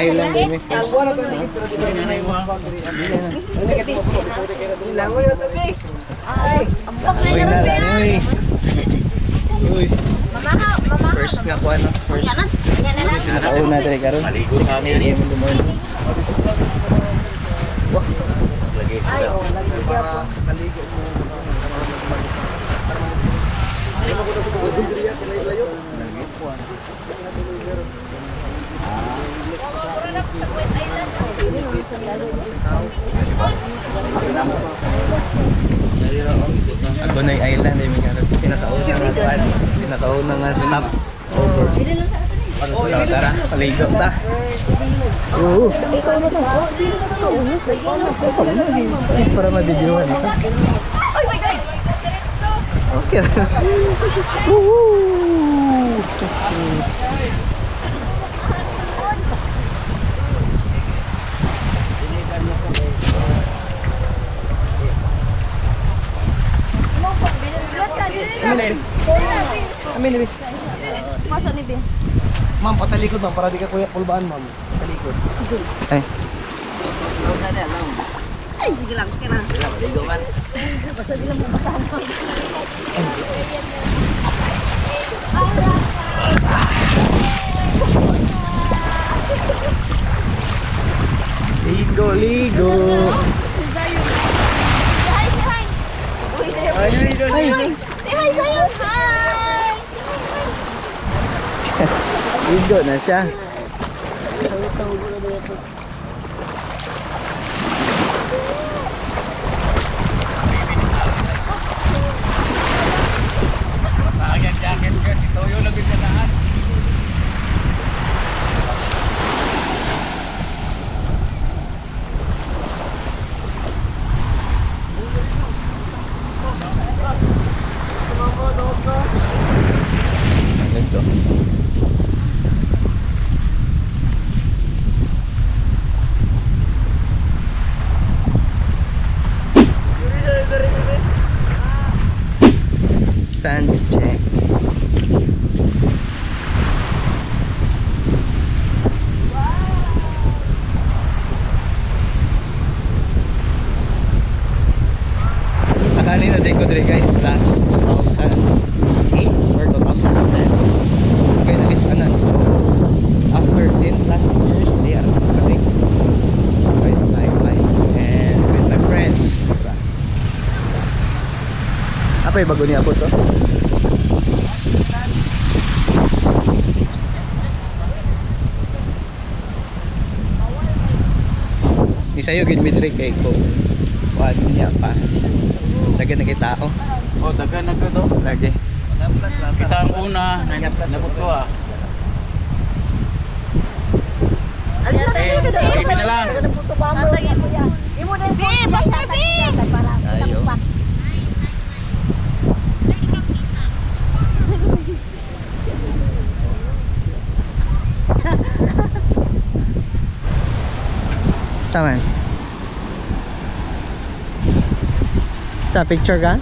Island din eh. First. Uy na lang, uy. Uy. First nga kuha no? First. Pinakauna diri karon. 6 a.m. in the morning. Wah. Lagi. Para maligo mo. Agonoy Island eh, mga pinakauna nga kuan, pinakauna nga stop over. So tara, paligo ta. Oo. Ay, para mabidyohan ito. Oh my God! Okay. Woohoo! Amin, amin, amin. Masa ni Bin? Ma'am, patalikod, ma'am, para di ka kuya pulbaan, ma'am. Patalikod. Ay. Ay, sige lang. Kaya na. Basta di lang mabasahan ko. Ligo, ligo. Say hi, say hi. Ay, Say hi sa'yo. Hi! Ligo na siya. Ayan, jacket ko. Ito yung nagbibilaan. Ganito. Sand check. Akala na din ko diri, guys, last 2008 or 2010. Okay na miss anan. So after 10 plus years, they are balik with my wife and with my friends. Diba? Apa yung bago niya po to? Isayo gid mi diri kay ko. Kuan niya pa. Dagan na kay tao. Oh, dagan na ko to. Lagi. Kita ang una, nabot ko ah. Eh, baby na lang. Bi, basta Bi! Ayo. Tama. Sa picture ka?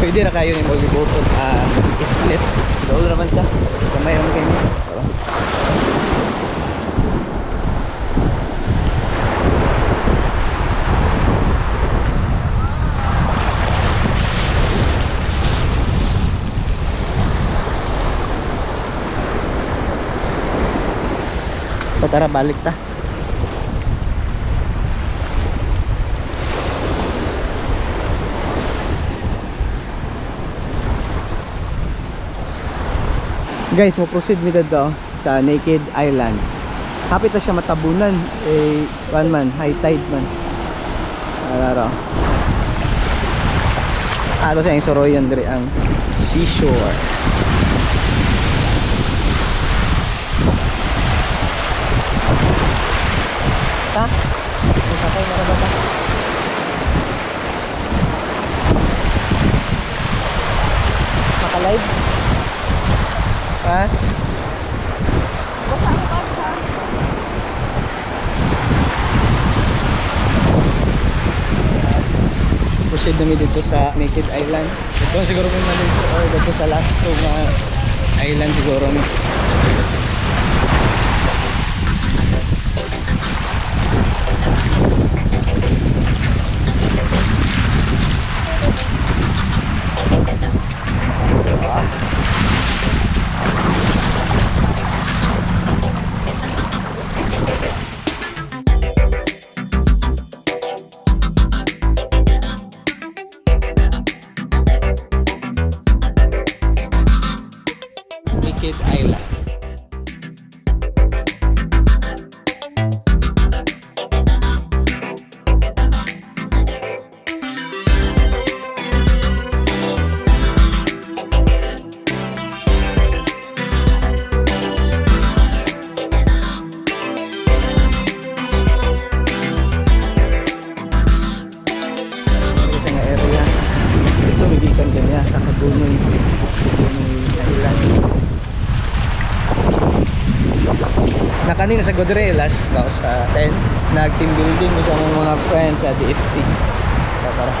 Pwede ra kayo nimo libuton ang islet. Dool ra man siya. Gamay ra man kayo niya. Pero, so, tara, balik ta. Guys, mo proceed mi dadto sa Naked Island. Hapit na siya matabunan eh one man, high tide man. Araro. Ato sa yung soroyan diri ang seashore. Ta? Masakay na ba ta? Maka-live? Ha? Basa mo ba? Basa. Proceed na mi dito sa Naked Island. Ito siguro kung naligo or dito sa last two nga island siguro mi. Naked Island. Ito nga area. Ito magikan niya sa Kabunoy. Kabunoy Island. Na kanina sa Godre last no, sa 10 nag team building mo sa among mga friends sa DFT. Kaya para.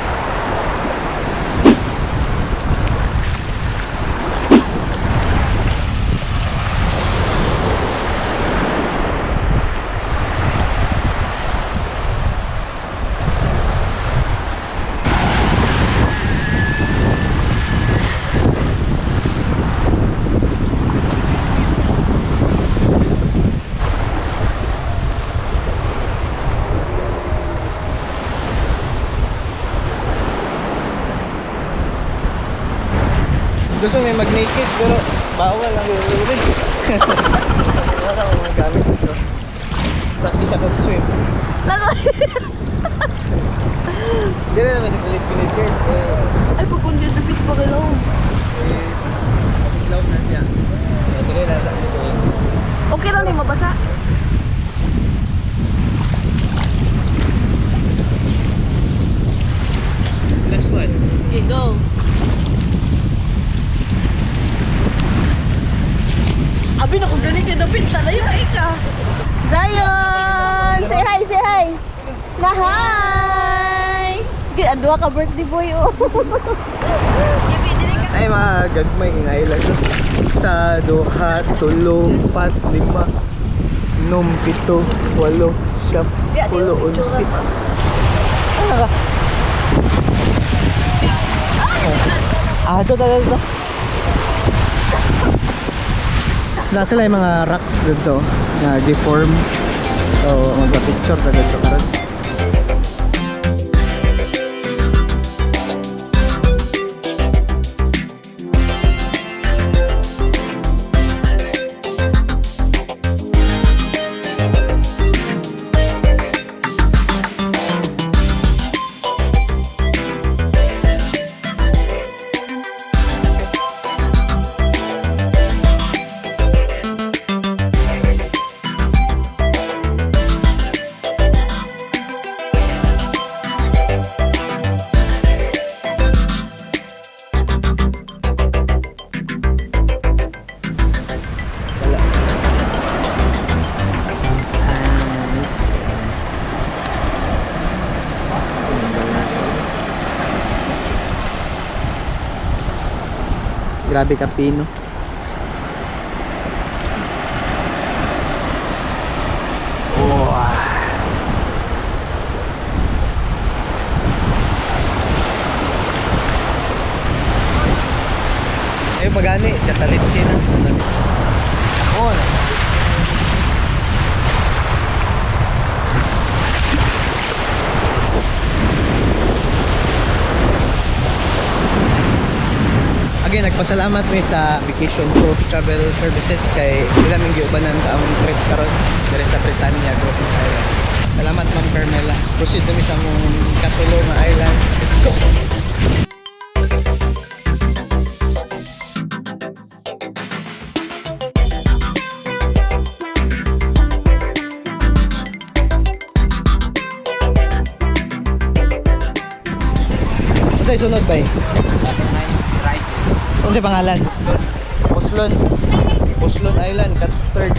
Gusto may mag-naked pero bawal ang lulurin. Wala akong mga gamit dito. Practice ako swim. Lagoy. Hindi rin naman sa Philippine guys. Eh, Ay, pag kundi repeat pa kayo. eh, masiglaw na niya. So, tuloy lang sa akin. Okay lang di mabasa. Last one. Okay, go. Abi na kung gani kay dapit talayo ay ka. Zion! Say hi, say hi! Na hi! Adwa ka birthday boy oh. Ay, mga gagmay in island. Isa, duha, tulo, pat, lima, nom, pito, walo, siyam, pulo, unsi. Ano ka? Ah, ito, ito, ito. Nasa lang yung mga rocks dito na deform. So, magpa-picture na dito karon. Grabe ka pino. Wow. Ayun pagani, katalit na. Oh. Again, nagpasalamat mi sa Vacation Pro Travel Services kay sila ming giubanan sa among trip karon diri sa Britannia Group of Islands. Salamat, Ma'am Carmela. Proceed na mi sa among katulo nga island. Let's go. Unsay sunod ba? Unsay pangalan? Oslon. Oslon Island, kat third.